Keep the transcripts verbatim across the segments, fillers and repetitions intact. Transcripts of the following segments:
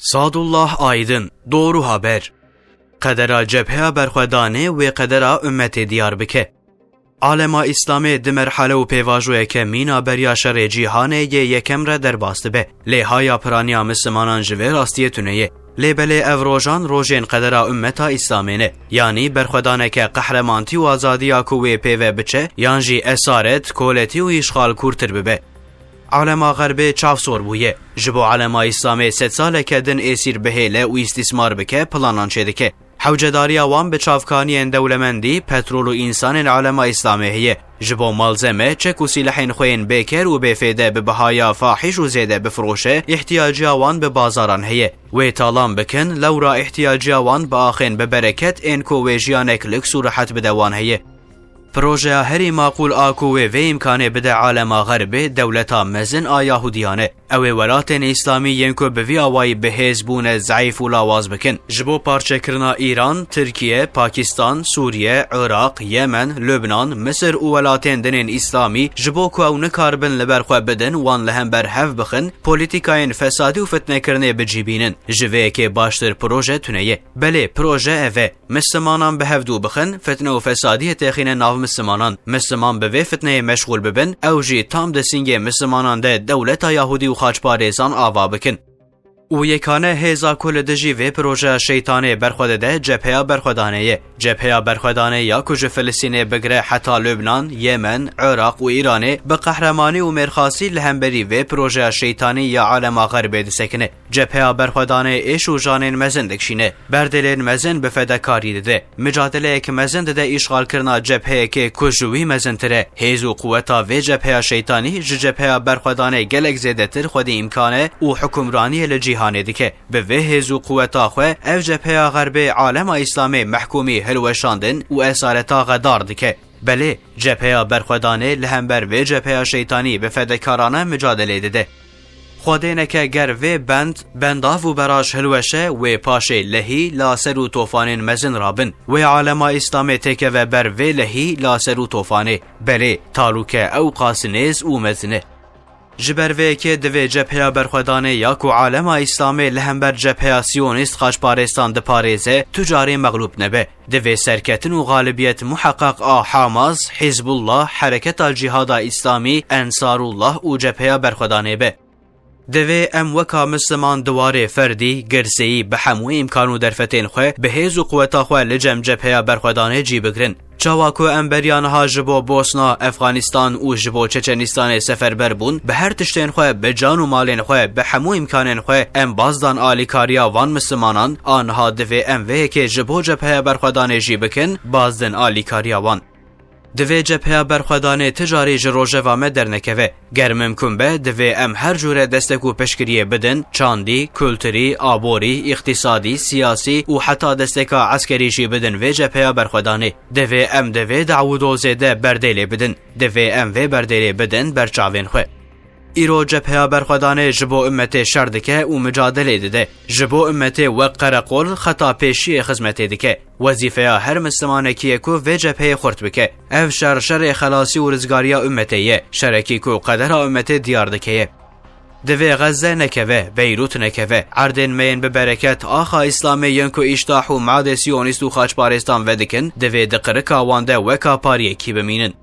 Sadullah Aydın, Doğru Haber. Qedera Cebheya Berxwedanê wê qedera ummetê diyar bike. Alema Îslamê di merhale û pêvajoyeke mîna beriya şerê cîhanê yê yekem re derbas dibe. Lê haya piraniya Mislimanan ji vê rastiyê tune ye. Lê belê ev rojan rojên qedera ummeta Îslamê ne. Yanî berxwedaneke qehremantî û azadiya ku wê pê ve biçe, yan jî esaret, koletî û îşxal kûrtir bibe. Alema Xerbê çavsor bûye. Ji bo alema Îslamê sedsaleke din êsîr bihêle û îstîsmar bike, planan çêdike. Hewcedariya wan bi çavkaniyên dewlemendî, petrol û însanên alema Îslamê heye. Ji bo malzeme, çek û sîlehên xwe yên bêker û bêfêde bi bihaya fahîş û zêde bifiroşe, îhtiyaciya wan bi bazaran heye. Wê talan bikin, lewra îhtiyaciya wan biaxên bi bereket ên ku wê jiyanek lûks û rihet bide wan heye. Projeya herî maqûl a ku wê vê îmkanê bide alema Xerbê, dewleta mezin a Yahudiyan e. Ew ê welatên Îslamî yên ku bi vî awayî bi hêz bûne zeîf û lawaz bikin. Ji bo parçekirina Îran, Tirkiye, Pakistan, Sûriye, Iraq, Yemen, Lubnan, Misir û welatên dinên Îslamî, ji bo ku ew nikaribin li ber xwe bidin, wan li hember hev bixin, polîtîkayên fesadî û fitnekirinê bi cî bînin. Ji vê yekê baştir proje tune ye. Belê, proje ev e. Mislimanan bi hevdû bixin, fitne û fesadiyê têxîne nav Mislimanan. Misliman bi vê fitneyê meşxûl bibin, ew jî tam di sîngê Mislimanan de dewleta Yahûdî û xaçparêzan ava bikin. Û yekane hêza ku li dijî vê projeya şeytanê berxwe dide, Cebheya Berxwedanê ye. Cebheya Berxwedanê ya ku ji Filistînê bigire heta Lubnan, Yemen, Iraq û Îranê bi qehremanî û mêrxasî li hemberî vê projeya şeytanî ya alema Xerbê disekine. Cebheya Berxwedanê êş û janên mezin dikişîne. Berdêlên mezin bi fedekarî dide. Micadeleyek mezin dide îşxalkirina cebheyekê ku ji wî mezintir e. Hêz û quweta vê cebheya şeytanî ji cebheya Berxwedanê gelek zêdetir xwedî îmkan e û hukimraniyê li cîhanê dike. Bi vê hêz û quweta xwe ev cebheya Xerbê alema Îslamê mehkûmî hilweşandin û esareta xedar dike. Belê, Cebheya Berxwedanê li hember vê cebheya şeytanî bi fedekarane micadelê dide. Xwedêneke ger vê bend, bendav û beraj hilweşe, wê paşê lehî, laser û tofanên mezin rabin. Wê alema Îslamê têkeve ber vê lehî, laser û tofanê. Belê, talûke ew qas nêz û mezin e. Ji ber vê yekê divê Cebheya Berxwedanê ya ku alema Îslamê li hember cebheya Siyonîst xaçparêzan diparêze, tu carê mexlûb nebe. Divê serketin û xalibiyet muheqeq a Hamas, Hizbullah, Hereketa Cîhada Îslamî, Ensarullah û Cebheya Berxwedanê be. Divê em weka Misliman di warê ferdî, girseyî, bi hemû îmkan û derfetên xwe, bi hêz û quweta xwe li cem Cebheya Berxwedanê cî bigirin. Çawa ku em beriya niha ji bo Bosna, Efxanistan û ji bo Çeçenistanê seferber bûn, bi her tiştên xwe, bi can û malên xwe, bi hemû îmkanên xwe em baz dan alîkariya van Mislimanan, a niha divê em vê yekê ji bo Cebheya Berxwedanê jî bikin, baz din alîkariya wan. Divê Cebheya Berxwedanê ti carî ji rojeva me dernekeve. Ger mimkun be, divê em her cûre destek û piştgiriyê bidin, çandî, kulturî, aborî, îqtîsadî, siyasî û heta desteka eskerî jî bidin vê Cebheya Berxwedanê. Divê em di vê daw û dozê de berdêlê bidin. Divê em vê berdêlê bidin ber çavên xwe. Îro Cebheya Berxwedanê ji bo ummetê şer dike û micadelê dide. Ji bo ummetê wek qereqol xeta pêşiyê xizmetê dike. Wezîfeya her Mislimanekî ye ku vê cepheyê xurt bike. Ev şer, şerê xelasî û rizgariya ummetê ye. Şerekî ku qedera ummetê diyar dike ye. Divê Xezze nekeve, Beyrût nekeve. Erdên me yên bi bereket, axa Îslamê yên ku îştah û madê siyonîst û xaçparêzan vedikin, divê di qirika wan de weka pariyekî bimînin.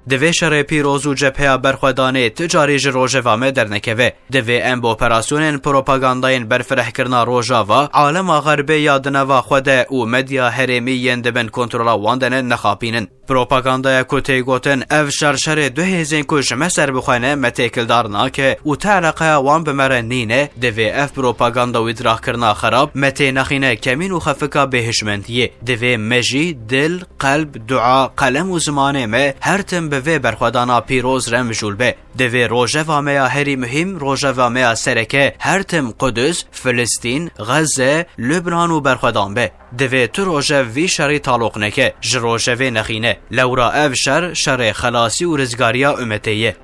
Divê şerê pîroz û Cebheya Berxwedanê ti carî ji rojeva me dernekeve. Divê em bi operasyonên propagandayên berfirehkirina Rojava, alema Xerbê ya di nava xwe de û medya herêmî yên di bin kontrola wan de ne nexapînin. Propagandaya ku tê gotin, ev şer şerê du hêzên ku ji me ser bi xwe ne, me têkildar nake û ti eleqeya wan bi me re nîne, divê ev propaganda û îdraxkirina xerab me tê nexîne kemîn û xefika bêhişmendiyê. Divê me jî dil, qelb, dua, qelem û zimanê me her tim bi vê berxwedana pîroz re mijûl be. Divê rojeva me ya herî muhîm, rojeva me ya sereke her tim Qudus, Filistîn, Xezze, Lubnan û berxwedan be. Divê tu rojev vî şerî taloq neke, ji rojevê nexîne. Lewra ev şer, şerê xelasî û rizgariya umetê ye.